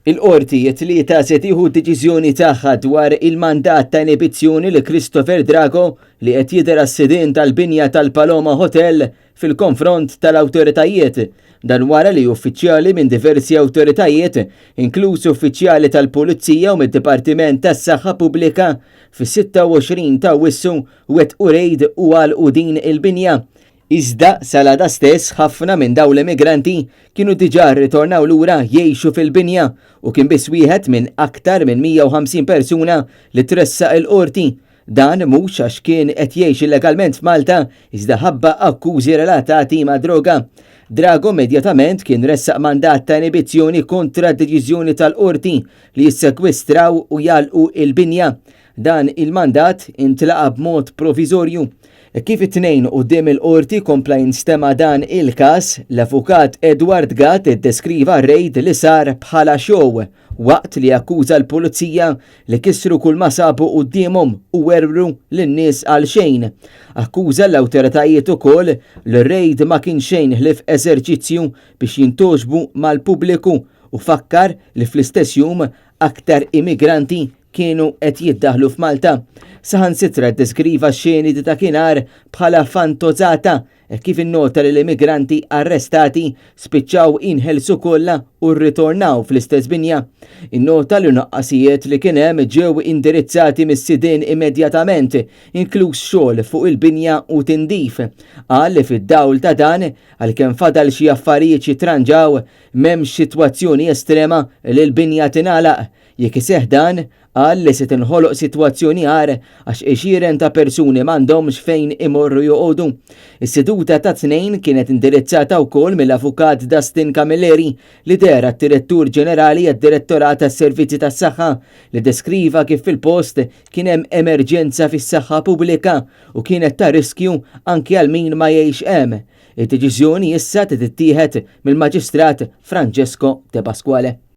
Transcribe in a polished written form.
Il-Qorti t-Tlieta se tieħu d-deċiżjoni tagħha dwar il-mandat ta' inibizzjoni li Christopher Drago li qed jidher għas-sidien tal-binja tal-Paloma Hotel fil-konfront tal-awtoritajiet. Dan wara li uffiċjali minn diversi awtoritajiet, inkluż uffiċjali tal-Pulizija u mid-Dipartiment tas-Saħħa Pubblika, fis-26 ta' Awwissu wettqu rejd u għalqu din il-binja. Iżda sal-għada stess ħafna minn dawn l-immigranti kienu diġà rritornaw lura jgħixu fil-binja u kien biss wieħed minn aktar minn 150 persuna li tressaq il-Qorti. Dan mhux għax kien qed jgħix illegalment f'Malta iżda ħabba akkużi relatati ma' droga. Drago immedjatament kien ressaq mandat ta' inibizzjoni kontra d-deċiżjoni tal-Qorti li jissekwistraw u jagħlqu il-binja. Dan il-mandat intlaqa' b'mod proviżorju. Kif it-Tnejn quddiem il-Qorti kompla jinstema' dan il-każ, l-Avukat Edward Gatt iddeskriva r-rejd li sar bħala show, waqt li akkuża l-Pulizija li kisru kull ma sabu quddiemhom u werwru lin-nies għal xejn. Akkuża l-awtoritajiet ukoll li r-rejd ma kien xejn ħlief eżerċizzju biex jintgħoġbu mal-pubbliku u fakkar li fl-istess jum aktar immigranti kienu qed jiddaħlu f'Malta. Saħansitra ddeskriva x-xeni ta' dakinhar bħala fantozata hekk kif innota li l-immigranti arrestati spiċċaw inħelsu kollha u rritornaw fl-istess binja. Innota li nuqqasijiet li kien hemm ġew indirizzati mis-sidien immedjatament, inkluż xogħol fuq il-binja u tindif. Qal li fid-dawl ta' dan, għalkemm fadal xi affarijiet xi tranġaw, m'hemmx sitwazzjoni estrema li l-binja tingħalaq. Jekk iseħħ dan, qal li se tinħoloq sitwazzjoni agħar għax għexieren ta' persuni m'għandhomx fejn imorru joqogħdu. Is-seduta tat-Tnejn kienet indirizzata wkoll mill-Avukat Dustin Camilleri li deher għad-Direttur Ġenerali għad-Direttorat għas-Servizzi tas-Saħħa li deskriva kif fil-post kien hemm emerġenza fis-saħħa pubblika u kienet ta' riskju anki għal min ma jgħix hemm. Id-deċiżjoni issa trid tittieħed mill-Maġistrat Francesco De Pasquale.